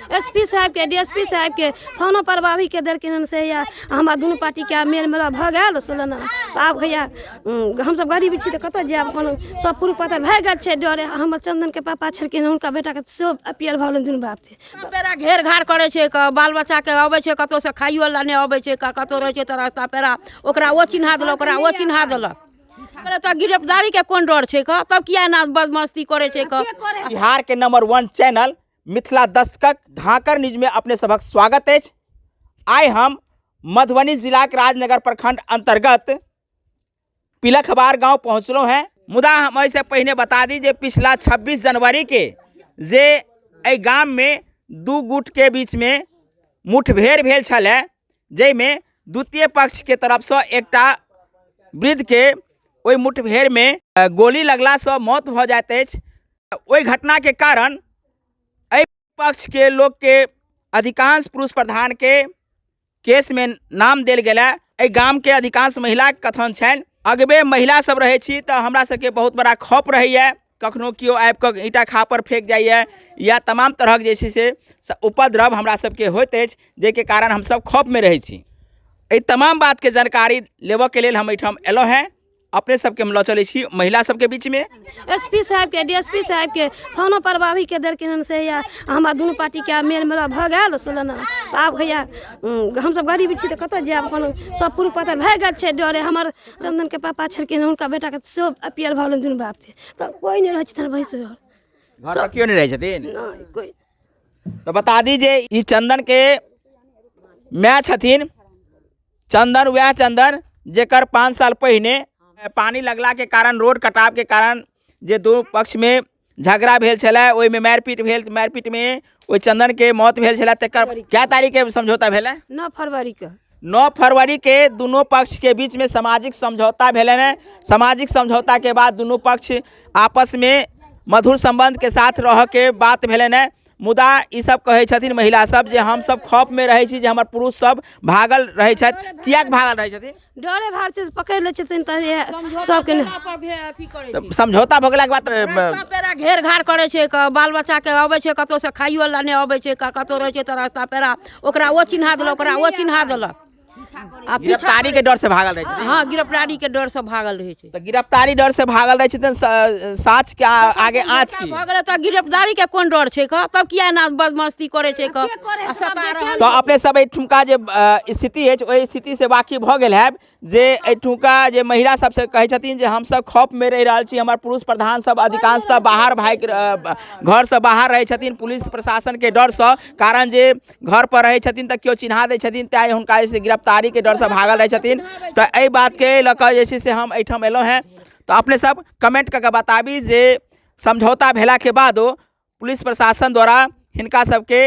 S पी साहेबके, D S पी साहेबके, थानो प्रभारीके देलखिन हन से। या हमरा दुनू पार्टीके मेल मिलाप भऽ गेल 16। तऽ आब भैया हमसब गरीब छी तऽ कतऽ जायब? अपन सब पुरुख पातर भागि गेल छै डरे। हमर चन्दनके पापा छलखिन, हुनका बेटाके सेहो अपीयर भऽ गेलनि दुनू बापते। पेड़ा घेर घार करै छै, बाल बच्चाके अबै छै कतहुसँ, खाइयो लए नहि अबै छै। कतहु रहै छै तऽ रास्ता पेड़ा ओकरा ओ चिन्हा देलक, ओकरा ओ चिन्हा देलक। तऽ गिरफ्तारीके कोन डर छै? तब किया एना बदमस्ती करै छै? बिहार के नंबर 1 चैनल मिथिला दस्तकक धाकर न्यूज में अपने सबक स्वागत अछि। आइ हम मधुबनी जिलाक राजनगर प्रखंड अंतर्गत पिलखबार गांव पहुँचलहुँ हैं। मुदा हम एहिसँ पहिने बता दी जे पिछला 26 जनवरी के जे एहि गाम में दू गुट के बीच में मुठभेड़ भेल छलै, जाहिमे द्वितीय पक्ष के तरफसँ एकटा वृद्ध के ओहि मुठभेड़ में गोली लगलासँ मौत भऽ जाइत अछि। ओहि घटना के कारण एहि पक्ष के लोक के अधिकांश पुरुष प्रधान के केस में नाम देल गेल है। एहि गाम के अधिकांश महिला के कथन छनि, अगबे महिला सब रहै छी तऽ हमरा सबके बहुत बड़ा खौफ रहैए, कखनो केओ आबि कऽ ईंटा खापर फेंक जाइए या तमाम तरहक जे छै से उपद्रव हमरा सबके होइत अछि, जाहिके कारण हमसब खौफमे रहै छी। एहि तमाम बातके जानकारी लेबऽके लेल हम एहिठाम एलहुँ हेँ। अपने सबके हम लऽ चलै छी महिला सबके बीचमे। एस पी साहेबके, डी एस पी साहेबके, थानो प्रभारीके देलखिन हन से। या हमरा दुनू पार्टीके मेल मिलाप भऽ गेल 16। तऽ आब भैया हमसब गरीब छी तऽ कतऽ जायब? अपन सब पुरुख पातर भागि गेल छै डरे। हमर चन्दनके पापा छलखिन, हुनका बेटाके सेहो अपीयर भऽ गेलनि दुनू बापते। तऽ कोइ नहि रहै छथिन भैंसुर। घर पर केओ नहि रहै छथिन? नहि कोइ। तऽ बता दी जे ई चन्दनके माय छथिन। चंदन वएह चंदन जेकर 5 साल पहिने पानी लगला के कारण, रोड कटाव के कारण जे दू पक्ष में झगड़ा भेल छलै, ओहिमे मारिपीट भेल, मारिपीट में ओहि चंदन के मौत भेल छलै। तकर कै तारीख के समझौता भेलै? 9 फरवरी के। 9 फरवरी के दुनू पक्ष के बीच में सामाजिक समझौता भेलनि हैं। सामाजिक समझौता के बाद दुनू पक्ष आपस में मधुर संबंध के साथ रह के बात भेलनि हैं। मुदा ई सब कहै छथिन महिला सब जे हम सब खौफ में रहै छी, जे हमर पुरुष सब भागल रहै छथि। किएक भागल रहै छथिन? डरे भाग छै, पकड़ि लै छथिन तऽ सबके तऽ समझौता भऽ गेलाके बाद रास्ता पेड़ा घेर घार करै छै, बाल बच्चाके अबै छै कतहुसँ, खाइयो लए नहि अबै छै। कतहु रहै छै तऽ रास्ता पेड़ा ओकरा ओ चिन्हा देलक, ओकरा ओ चिन्हा देलक। आ गिरफ्तारी के डर से भागल रहै छथिन? हँ, गिरफ्तारी के डर से भागल रहै छै। तऽ गिरफ्तारी डर से भागल रहै छथिन, साँच के आगे आँच की भऽ गेलै? तऽ गिरफ्तारी के कोन डर छै? तब किया एना बदमस्ती करै छै आ सता रहल? तऽ अपने सब एहिठुमका जे स्थिति अछि, ओहि स्थिति से वाकिफ भऽ गेल हैब जे एहिठुमका जे महिला सबसँ कहै छथिन जे हमसब खौफमे रहि रहल छी, हमर पुरुष प्रधान सब अधिकांशतः बाहर भागि घरसँ बाहर रहै छथिन पुलिस प्रशासनके डरसँ, कारण जे घर पर रहै छथिन तऽ केओ चिन्हा दै छथिन, तैँ हुनका जे छै गिरफ्तारीके डरसँ भागल रहै छथिन। तऽ एहि बातके लऽ कऽ जे छै से हम एहिठाम एलहुँ हेँ। तऽ अपने सब कमेंट कऽ कऽ बताबी जे समझौता भेलाके बादो पुलिस प्रशासन द्वारा हिनका सबके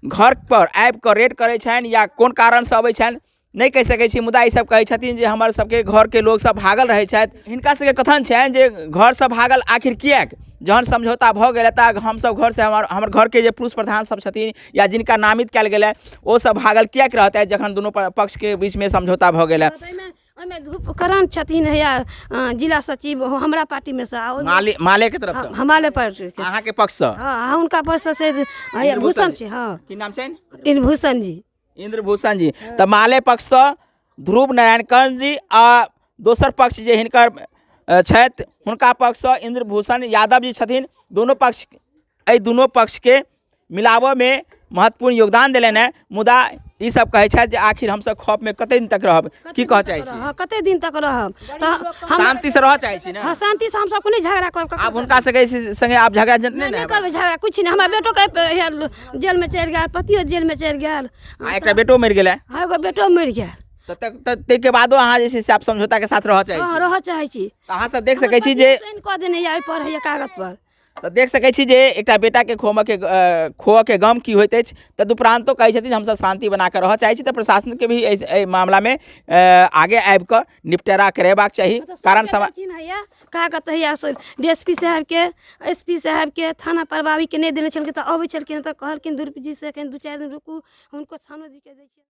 घर पर आबि कऽ रेड करै छनि या कोन कारणसँ अबै छनि, नहि कहि सकै छी। मुदा ईसब कहै छथिन जे हमर सबके घरके लोक सब भागल रहै छथि। हिनका सबके कथन छनि जे घरसँ भागल आखिर किएक, जहन समझौता भऽ गेलै तऽ हमसब घरसँ हमर घरके जे पुरुष प्रधान सब छथिन या जिनका नामित कयल गेलै, ओ सब भागल किएक रहतै जखन दुनू पक्षके बीचमे समझौता भऽ गेलै? ओहिमे धूपकरण छथिन हैया जिला सचिव हमरा पार्टीमे सँ, माले माले के तरफ सँ, हमारे पार्टी के, अहाँके पक्ष सँ? हँ, हुनका पक्ष से हैया भूषण छै। हँ, की नाम छनि? इंद्रभूषण जी। इंद्रभूषण जी। तऽ माले पक्षसँ ध्रुव नारायण कर्ण जी आ दोसर पक्ष जे हिनकर छथि, हुनका पक्षसँ इंद्रभूषण यादव जी छथिन। दोनो पक्ष एहि दुनू पक्षके मिलाबऽमे महत्वपूर्ण योगदान देलनि हेँ। मुदा ई सब कहै छथि जे आखिर हमसब खौफमे कते दिन तक रहब? की कहऽ चाहै छी? हँ, कते दिन तक रहब? तऽ हम शांतिसँ रहऽ चाहै छी ने? हँ, शांतिसँ हमसब कोनो झगड़ा करब? आब हुनका सबके संगे आब झगड़ा नहि ने करबै, झगड़ा किछु नहि। हमरा बेटोके जेलमे चलि गेल, पतियो जेलमे चलि गेल। आ एकटा बेटो मरि गेलै? हँ, एगो बेटो मरि गेल। तऽ ताहिके बादो अहाँ जे छै से आब समझौताके साथ रहऽ चाहै छी? हँ, रहऽ चाहै छी। तऽ अहाँ सब देख सकै छी जे साइन कऽ देने यऽ एहिपर, हैया कागज पर। तऽ देख सकै छी जे एकटा बेटाके खोमऽके खोअके गम की होइत अछि। तदुपरान्तो कहै छथिन हमसब शान्ति बनाकऽ रहऽ चाहै छी। तऽ प्रशासनके भी एहि मामलामे आगे आबिकऽ निपटारा करेबाक चाही, कारण हैया कागज हैया डी एस पी साहेबके, एस पी साहेबके, थाना प्रभारीके नहि देने छलखिन। तऽ अबै छलखिन तऽ कहलखिन ध्रुव जी से, कनि 2-4 दिन रुकू, हुनको थानो जीके दै छियै।